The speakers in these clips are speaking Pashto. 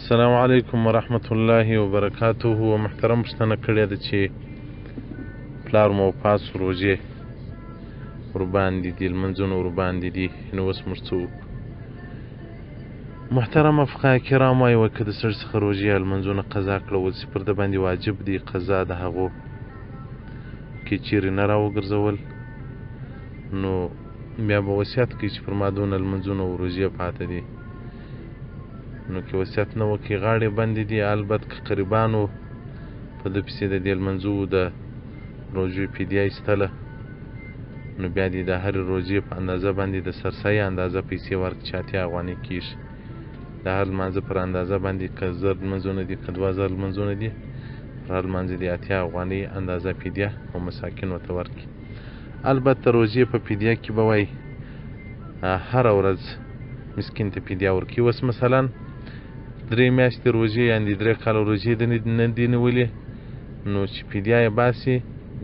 السلام علیکم ورحمت الله وبرکاته. محترم پوښتنه کړې ده چې پلار مو وفات شو، روژې ورباندې دي، لمونځونه ورباندې دي، نو اوس موږ څه وکړو؟ محترم فقهای کرام وایي که د سړي څخه روژې یا لمونځونه قضا کړول سي، پر ده باندې واجب دي قضا د هغو، که چیرې نه راوګرځول نو بیا به وصیت کوي چې پر ما دونه لمونځونه او روژې پاته دي، نو که وصیت نه وکړي غاړې بندې دي. البت که قریبانو په ده پسې د دې لمونځو د روژو فدیه ایستله، نو بیا دې د هرې روژې په اندازه باندې د سرسایې اندازه پیسې ورکړي چې 80 افغانۍ کېږي. د هر لمانځه پر اندازه باندې که 1000 لمونځونه دي که 2000 لمونځونه دي، پر هر لمانځه دې 80 افغانۍ اندازه فدیه او مساکینو ته ورکړي. البته روژې په فدیه کې به وایي هره ورځ مسکین ته فدیه ورکوي. اوس مثلا 3 میاشتې روژې یعنې 3 کاله روژې نه دي نیولې، نو چې فدیه یې باسي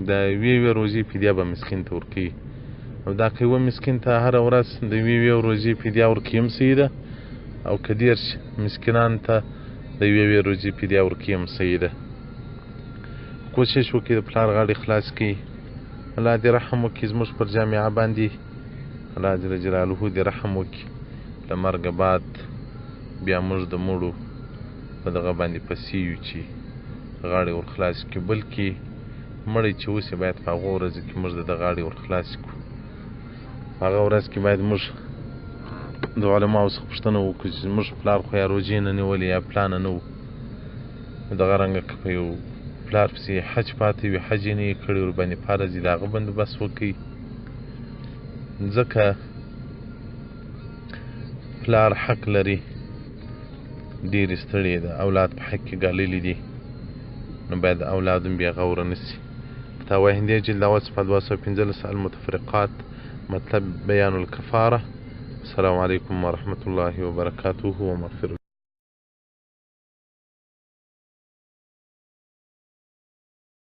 د یوې یوې روژې فدیه به مسکین ته ورکوي. او دا که یوه مسکین ته هره ورځ د یوې یوې روژې فدیه ورکوي هم صحیح ده، او که 30 مسکینان ته د یوې یوې روژې فدیه ورکوي هم صحیح ده. کوشش وکړي د پلار غاړې خلاص کړي. الله دې رحم وکړي زموږ پر جامعه باندې، الله جل جلاله دې رحم وکړي. له مرګه بعد بیا موږ د مړو په دغه باندې پسې یو چې غاړې ور خلاصې کړو، بلکې مړی چې اوسي باید په هغو ورځو کې موږ د ده غاړې ور خلاصې کړو. په هغه ورځ کې باید موږ د علماو څخه پوښتنه وکړو چې زموږ پلار خو یا روژې نه نیولې یا پلانه نه و، دغه رنګه که په یو پلار پسې حج پاتې وي، حج یې نه وي کړی، ورباندې فرض دي، د هغه بندوبست وکړي، ځکه پلار حق لري. ډېرې ستړې د اولاد په حق کې ګاللي دي، نو باید اولاد هم بې غوره نه سي. فتاوی هندیه جلد اول صفحه 215 المتفرقات مطلب بیان الکفاره. السلام علیکم ورحمة الله وبرکاته ومغفرة.